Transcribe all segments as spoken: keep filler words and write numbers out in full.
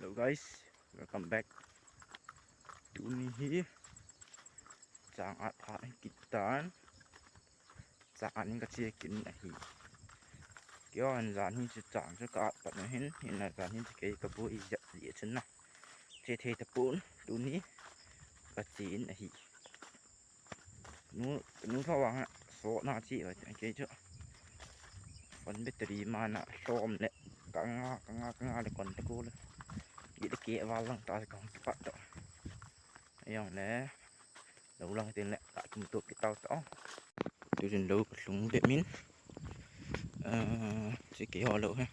Hello guys, welcome back. Tuni hi chang at phat hi kit tan. Chang at in ka che kit in ahi. Keiho hin jan hi chu chang chu ka at pan ahin, hinla jan hi chu kei ka bu i jat li chun na. Che thei tapon, tuni ka che in ahi. Nu, nu tho vang a, so na chi va, kei chu. Phone battery mana lhom le, ka nga, ka nga, ka nga le kon ta ko le. Ki le ke val lang ta ka hung kipat to. Ayong le, lo lang tin le, ka tum to ki tau to. Tu jin lo ka lhung be min. Eh, chi keiho lo he.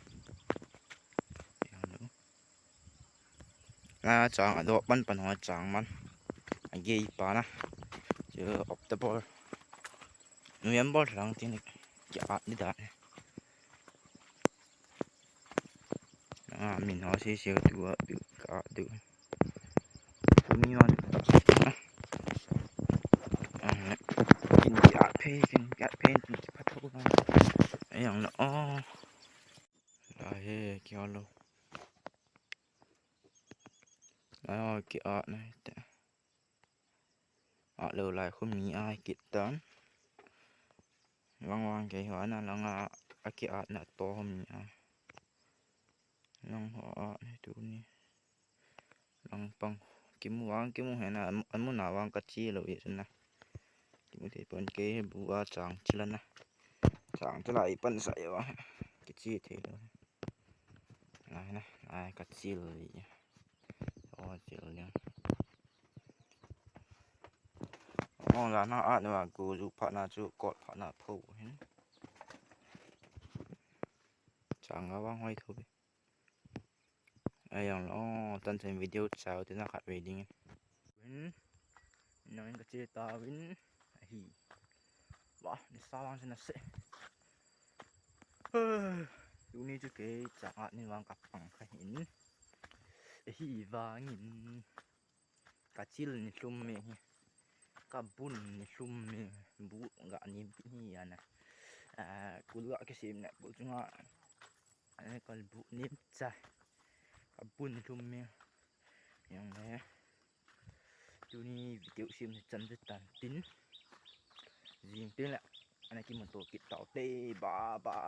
Keiho lo. A chang a doh pan pan ho chang man. A gei pa na. Chu October. November lang tin ki at ni da. A min ho si si tu a tu ka tu. Tuni man. A kin ki at phe, kin ki at phe, kin ki phat ho. Ayang na o. Lai he, keiho lo. Lai ho ki at na te. At lo lai khu mi ai kit tan. Vang vang kei ho na lang a, a ki at na to ho mi ai. Lang ho at na tuni. Lang pang. Kimu vang, kimu he na, amu na vang ka che lo i sun na. Kimu thei pon kei bu a chang chi la na. Chang chi la i pan sa i va. Ki che thei lo. Lai na, lai ka che lo i. O che lo. Ong la na at na ku ju phat na chu kot phat na pho hin. Chang a vang hoi tho be. Ayang lo, tan chen video chau te na khat ve ding. Win, nang ka che ta win, ahi. Wah, ni sa vang chen na se. Tuni chu kei chang at ni vang ka pang kha hin. Ahi vangin. Ka chil ni lhum me hi. Ka bun ni lhum me bu ga ni hi ana. Ah, kul ga kisem na kul chunga. Ah, kal bu ni cha. Ka bun ni lhum me. Yang le. Tuni video sem ni chan de tan tin. Jing tin la. Ana kimu to kit tau te ba ba.